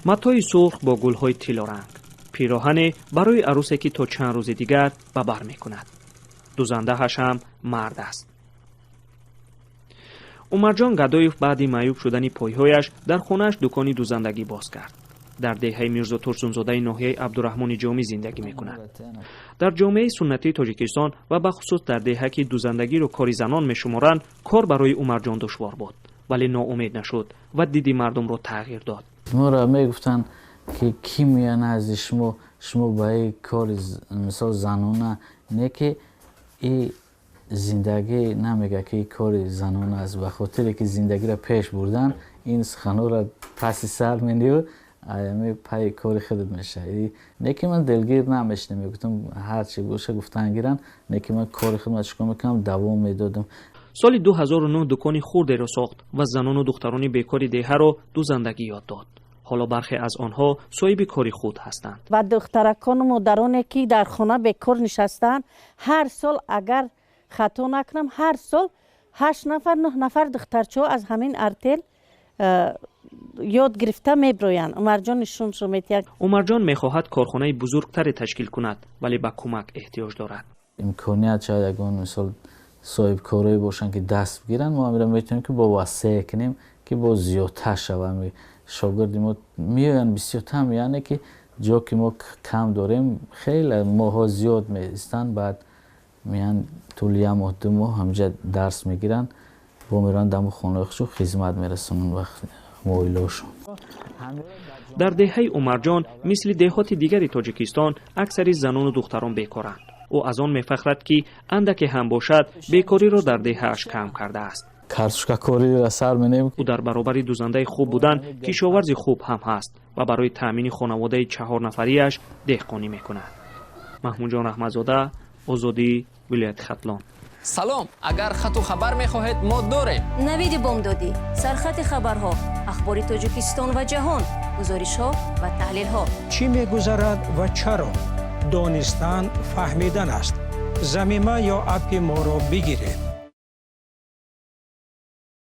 Матои сурх бо гулҳои тиллоранг, пироҳане барои арӯсе, ки то чанд рӯзи дигар ба бар мекунад. Дузандааш ҳам мард аст. Умарҷон Гадоев баъди маъюб шудани пойҳояш дар хонааш дукони дузандагӣ боз кард. Дар деҳаи Мирзо Турсунзодаи ноҳияи Абдураҳмони Ҷомӣ зиндагӣ мекунад. Дар ҷомеаи суннатии Тоҷикистон ва бахусус дар деҳа, ки дузандагиро кори занон мешуморанд, кор барои Умарҷон душвор буд, вале ноумед нашуд ва диди мардумро тағйир дод. Моро мегуфтанд, ки кӣ меяд назди шумо, шумо ба и кори, мисол, занона не, ки и зиндагӣ намега, ки кори занона аст. Ба хотире ки зиндагиро пеш бурдан, ин суханҳоро паси сар мению аями пайи кори худат мешавӣ. Не ки ман дилгир намешинам, мегуфтам, ҳарчи боша, гуфтан гиранд, не ки ман кори худро чикор мекунам, давом медодам. Соли 2009 дукони хурдеро сохт ва занону духтарони бекори деҳаро дузандагӣ ёд дод. Ҳоло бархе аз онҳо соҳиби кори худ ҳастанд. Ва духтаракону модароне, ки дар хона бекор нишастаанд, ҳар сол, агар хато накунам, ҳар сол ҳашт нафар, нӯҳ нафар духтарчаҳо аз ҳамин артел ёд гирифта меброянд. Умарҷон нишоншо метиҳад. Умарҷон мехоҳад корхонаи бузургтаре ташкил кунад, вале ба кӯмак эҳтиёҷ дорад. Имконият шояд ягон, мисол, соҳибкорое бошанд, ки даст бигиранд, мо амира метавонем, ки бо васеъ кунем, ки бо зиёдтар шава. Шогирди мо меоянд, бисёртар меоянд, ки ҷо ки мо кам дорем, хеле моҳо зиёд меистанд. Баъд меянд, тӯли як моҳ, 2 моҳ ҳамҷа дарс мегиранд, бо мераванд даму хонаи худшон, хизмат мерасонанд оилаошон. Дар деҳаи Умарҷон, мисли деҳоти дигари Тоҷикистон, аксари занону духтарон бекоранд. Ӯ аз он мефахрад, ки андаке ҳам бошад, бекориро дар деҳааш кам кардааст. Картошкакориро сар менем. Ӯ дар баробари дузандаи хуб будан кишоварзи хуб ҳам ҳаст ва барои таъмини хонаводаи чаҳорнафарияш деҳқонӣ мекунад. Маҳмудҷон Раҳматзода, «Озодӣ», вилояти Хатлон. Салом, агар хату хабар мехоҳед, мо дорем. Навиди бомдодӣ, сархати хабарҳо, ахбори Тоҷикистон ва ҷаҳон, гузоришҳо ва таҳлилҳо. Чӣ мегузарад ва чаро? Донистан фаҳмидан аст. Замима ё аппи моро бигиред.